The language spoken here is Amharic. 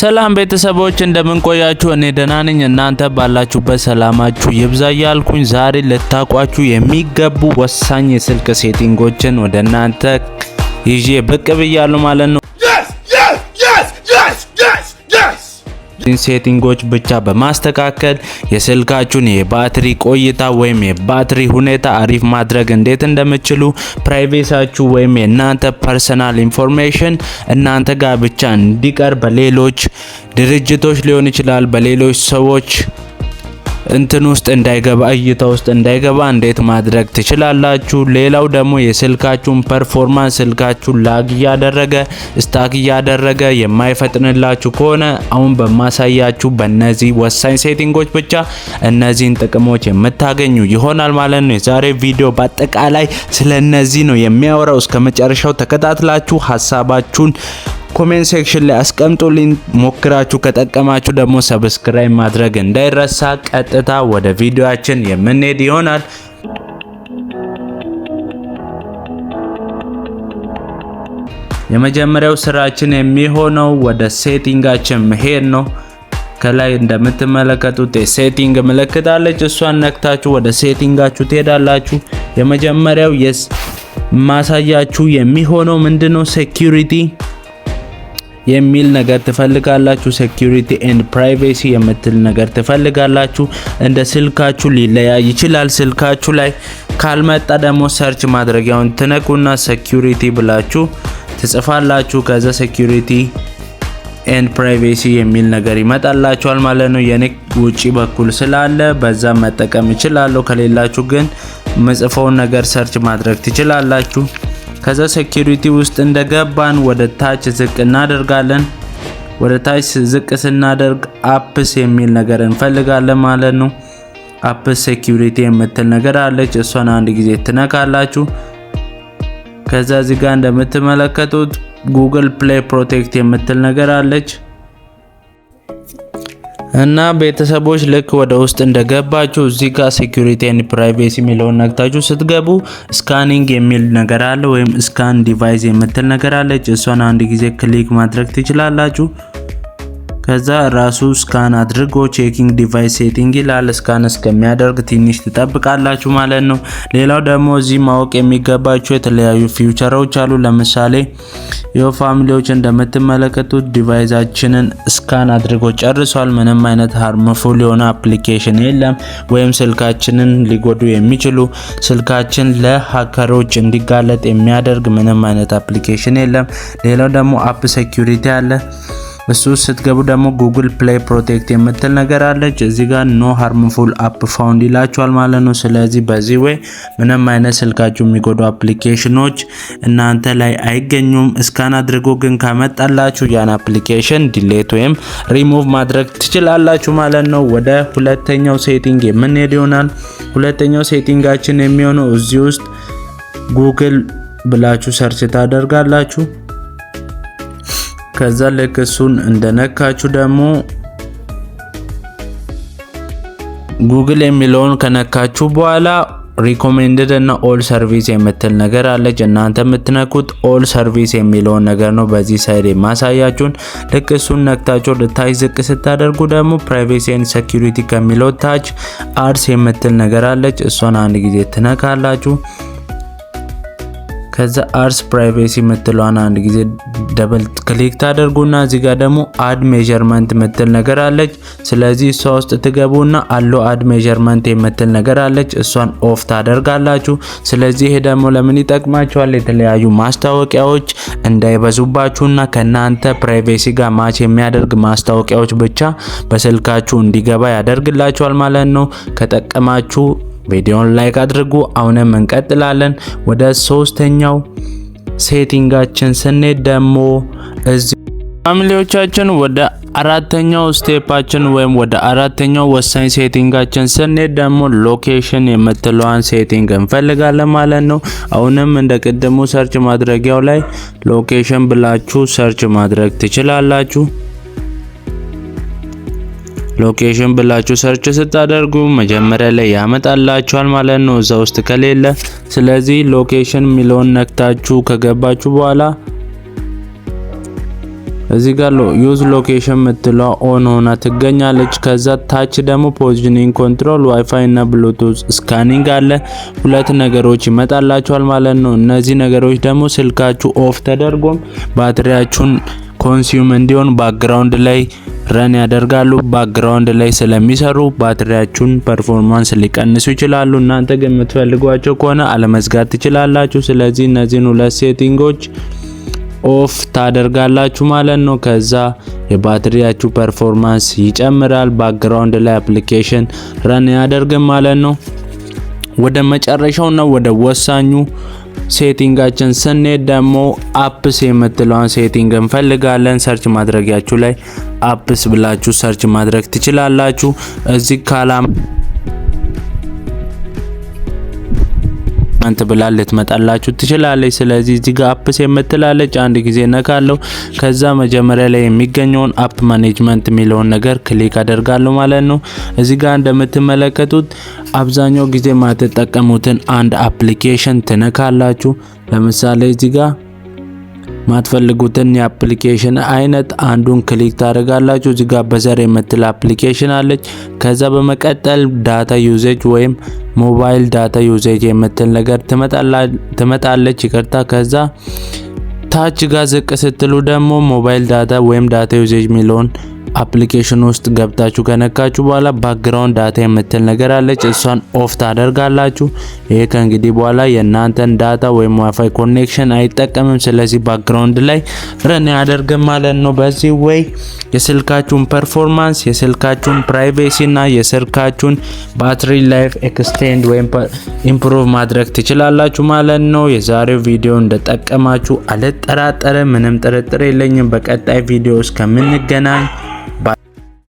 ሰላም ቤተሰቦች፣ እንደምን ቆያችሁ? እኔ ደህና ነኝ። እናንተ ባላችሁበት ሰላማችሁ ይብዛ እያልኩኝ ዛሬ ልታውቋቸው የሚገቡ ወሳኝ የስልክ setting ኦችን ወደ እናንተ ይዤ ብቅ ብያለሁ ማለት ነው። Yes! Setting ኦች ብቻ በማስተካከል የስልካችሁን የባትሪ ቆይታ ወይም የባትሪ ሁኔታ አሪፍ ማድረግ እንዴት እንደምትችሉ፣ privacy ያችሁ ወይም የእናንተ personal information እናንተ ጋር ብቻ እንዲቀር፣ በሌሎች ድርጅቶች ሊሆን ይችላል፣ በሌሎች ሰዎች እንትን ውስጥ እንዳይገባ፣ እይታ ውስጥ እንዳይገባ እንዴት ማድረግ ትችላላችሁ። ሌላው ደግሞ የስልካችሁን performance፣ ስልካችሁ lag እያደረገ፣ stuck እያደረገ የማይፈጥንላችሁ ከሆነ አሁን በማሳያችሁ በእነዚህ ወሳኝ setting ኦች ብቻ እነዚህን ጥቅሞች የምታገኙ ይሆናል ማለት ነው። የዛሬ ቪዲዮ በአጠቃላይ ስለ እነዚህ ነው የሚያወራው። እስከ መጨረሻው ተከታትላችሁ ሀሳባችሁን comment section ላይ አስቀምጡልኝ። ሞክራችሁ ከጠቀማችሁ ደግሞ subscribe ማድረግ እንዳይረሳ። ቀጥታ ወደ ቪዲዮአችን የምንሄድ ይሆናል። የመጀመሪያው ስራችን የሚሆነው ወደ setting ኣችን መሄድ ነው። ከላይ እንደምትመለከቱት የ setting ምልክት አለች። እሷን ነክታችሁ ወደ setting ኣችሁ ትሄዳላችሁ። የመጀመሪያው ማሳያችሁ የሚሆነው ምንድነው? Security የሚል ነገር ትፈልጋላችሁ። Security and privacy የምትል ነገር ትፈልጋላችሁ። እንደ ስልካችሁ ሊለያይ ይችላል። ስልካችሁ ላይ ካልመጣ ደግሞ search ማድረጊያውን ትነኩና security ብላችሁ ትጽፋላችሁ። ከዛ security and privacy የሚል ነገር ይመጣላችኋል ማለት ነው። የኔ ውጪ በኩል ስላለ በዛ መጠቀም እችላለሁ። ከሌላችሁ ግን ምጽፈውን ነገር search ማድረግ ትችላላችሁ። ከዛ security ውስጥ እንደገባን ወደ ታች ዝቅ እናደርጋለን። ወደ ታች ዝቅ ስናደርግ apps የሚል ነገር እንፈልጋለን ማለት ነው። Apps security የምትል ነገር አለች። እሷን አንድ ጊዜ ትነካላችሁ። ከዛ እዚህ ጋር እንደምትመለከቱት Google Play Protect የምትል ነገር አለች። እና ቤተሰቦች፣ ልክ ወደ ውስጥ እንደገባችሁ እዚህ ጋር security and privacy የሚለውን ነክታችሁ ስትገቡ scanning የሚል ነገር አለ፣ ወይም scan device የምትል ነገር አለች። እሷን አንድ ጊዜ click ማድረግ ትችላላችሁ። ከዛ ራሱ scan አድርጎ checking device setting ይላል። Scan እስከሚያደርግ ትንሽ ትጠብቃላችሁ ማለት ነው። ሌላው ደግሞ እዚህ ማወቅ የሚገባችሁ የተለያዩ feature ኦች አሉ። ለምሳሌ ይኸው family ዎች፣ እንደምትመለከቱት device ኣችንን scan አድርጎ ጨርሷል። ምንም አይነት harmful የሆነ application የለም፣ ወይም ስልካችንን ሊጎዱ የሚችሉ፣ ስልካችን ለ hacker ኦች እንዲጋለጥ የሚያደርግ ምንም አይነት application የለም። ሌላው ደግሞ app security አለ። እሱ ስትገቡ ደግሞ Google Play Protect የምትል ነገር አለች። እዚህ ጋር no harmful app found ይላችኋል ማለት ነው። ስለዚህ በዚህ way ምንም አይነት ስልካችሁ የሚጎዱ application ኖች እናንተ ላይ አይገኙም። Scan አድርጎ ግን ካመጣላችሁ ያን application delete ወይም ሪሙቭ ማድረግ ትችላላችሁ ማለት ነው። ወደ ሁለተኛው setting የምንሄድ ይሆናል። ሁለተኛው setting ኣችን የሚሆነው እዚህ ውስጥ ጉግል ብላችሁ search ታደርጋላችሁ። ከዛ ልክ እሱን እንደነካችሁ ደግሞ፣ ጉግል የሚለውን ከነካችሁ በኋላ recommended እና all service የምትል ነገር አለች። እናንተ የምትነኩት all service የሚለውን ነገር ነው። በዚህ side የማሳያችሁን ልክ እሱን ነክታችሁ ወደ ታች ዝቅ ስታደርጉ ደግሞ privacy and security ከሚለው ታች ads የምትል ነገር አለች። እሷን አንድ ጊዜ ትነካላችሁ። ከዛ ads privacy የምትለዋን አንድ ጊዜ double click ታደርጉና እዚህ ጋር ደግሞ ad measurement የምትል ነገር አለች። ስለዚህ እሷ ውስጥ ትገቡና allow ad measurement የምትል ነገር አለች። እሷን off ታደርጋላችሁ። ስለዚህ ይሄ ደግሞ ለምን ይጠቅማችኋል? የተለያዩ ማስታወቂያዎች እንዳይበዙባችሁና ከናንተ privacy ጋር match የሚያደርግ ማስታወቂያዎች ብቻ በስልካችሁ እንዲገባ ያደርግላችኋል ማለት ነው። ከጠቀማችሁ ቪዲዮን like አድርጉ። አሁንም እንቀጥላለን። ወደ ሶስተኛው setting ኣችን ስንሄድ ደግሞ እዚህ family ዎቻችን፣ ወደ አራተኛው step ኣችን ወይም ወደ አራተኛው ወሳኝ setting ኣችን ስንሄድ ደግሞ location የምትለዋን setting እንፈልጋለን ማለት ነው። አሁንም እንደ ቅድሙ search ማድረጊያው ላይ location ብላችሁ search ማድረግ ትችላላችሁ። Location ብላችሁ search ስታደርጉ መጀመሪያ ላይ ያመጣላችኋል ማለት ነው፣ እዛ ውስጥ ከሌለ። ስለዚህ location የሚለውን ነክታችሁ ከገባችሁ በኋላ እዚህ ጋር use location የምትለዋ on ሆና ትገኛለች። ከዛ ታች ደግሞ positioning control፣ WiFi እና Bluetooth scanning አለ። ሁለት ነገሮች ይመጣላችኋል ማለት ነው። እነዚህ ነገሮች ደግሞ ስልካችሁ off ተደርጎም ባትሪያችሁን consume እንዲሆን background ላይ run ያደርጋሉ። Background ላይ ስለሚሰሩ ባትሪያችሁን performance ሊቀንሱ ይችላሉ። እናንተ ግን የምትፈልጓቸው ከሆነ አለመዝጋት ትችላላችሁ። ስለዚህ እነዚህን ሁለት setting ኦች off ታደርጋላችሁ ማለት ነው። ከዛ የባትሪያችሁ performance ይጨምራል። Background ላይ application run አያደርግም ማለት ነው። ወደ መጨረሻውና ወደ ወሳኙ setting ኣችን ስንሄድ ደግሞ apps የምትለዋን setting እንፈልጋለን። Search ማድረጊያችሁ ላይ apps ብላችሁ search ማድረግ ትችላላችሁ። እዚህ ካላም አንተ ብላ ልትመጣላችሁ ትችላለች። ስለዚህ እዚህ ጋር apps የምትላለች አንድ ጊዜ ነካለሁ። ከዛ መጀመሪያ ላይ የሚገኘውን app management የሚለውን ነገር click አደርጋለሁ ማለት ነው። እዚህ ጋር እንደምትመለከቱት አብዛኛው ጊዜ ማትጠቀሙትን አንድ application ትነካላችሁ። ለምሳሌ እዚህ ጋር ማትፈልጉትን የ application አይነት አንዱን click ታደርጋላችሁ። እዚህ ጋር buzzer የምትል application አለች። ከዛ በመቀጠል data usage ወይም mobile data usage የምትል ነገር ትመጣለች። ይቅርታ። ከዛ ታች ጋር ዝቅ ስትሉ ደግሞ mobile data ወይም data usage የሚለውን application ውስጥ ገብታችሁ ከነካችሁ በኋላ background data የምትል ነገር አለች። እሷን off ታደርጋላችሁ። ይሄ ከእንግዲህ በኋላ የእናንተን data ወይም WiFi connection አይጠቀምም። ስለዚህ background ላይ run አያደርግም ማለት ነው። በዚህ way የስልካችሁን performance፣ የስልካችሁን privacy እና የስልካችሁን battery life extend ወይም improve ማድረግ ትችላላችሁ ማለት ነው። የዛሬው ቪዲዮ እንደጠቀማችሁ አልጠራጠርም፣ ምንም ጥርጥር የለኝም። በቀጣይ ቪዲዮ እስከምንገናኝ